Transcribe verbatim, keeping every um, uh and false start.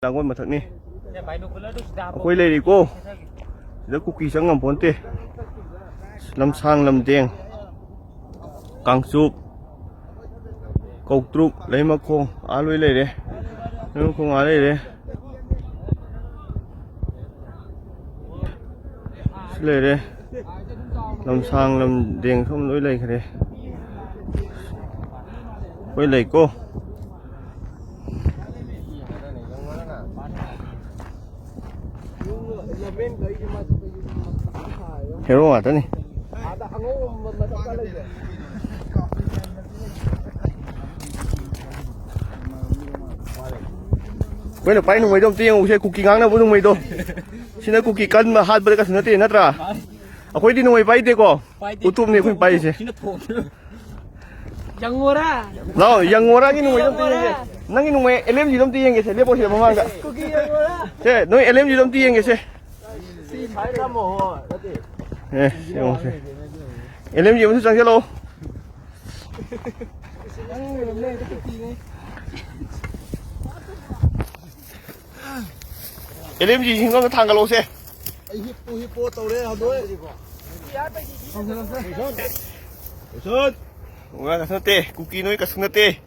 Langwan mathak ni. Akhoi lei lei ko. Sida Kuki chang ngam ponte. Lamsang, Lamdeng, Kangchup, Kauktruk, Leimakhong, aloi lei le. Leimakhong aloi lei le. Sile re. Lamsang, Lamdeng, thum loi lei kha re. Hoi lei ko. Hero ngata ni. Koina pai nungmei dom ti yeng u se, Kuki ngang na bu nungmei dom. Sina Kuki kan ma hat bale ka suna ti natra. Akhoi di nungmei pai te ko. Pai te. Utum ni khoi pai se. Sina thong. Yang ngora. Lao, yang ngora ni nungmei dom ti yeng. Yang ngora. Nang ni nungmei L M G dom ti yeng se, lepo se mamang ka. Kuki yang ngora. Se, noi L M G dom ti yeng se. Eh, yong se. L M G mun chang se lo. L M G hing ka thang ka lo se. Ai, hipo, hipo, tau le, ha, doi. Sun. Nga ka suna te, Kuki noi ka suna te.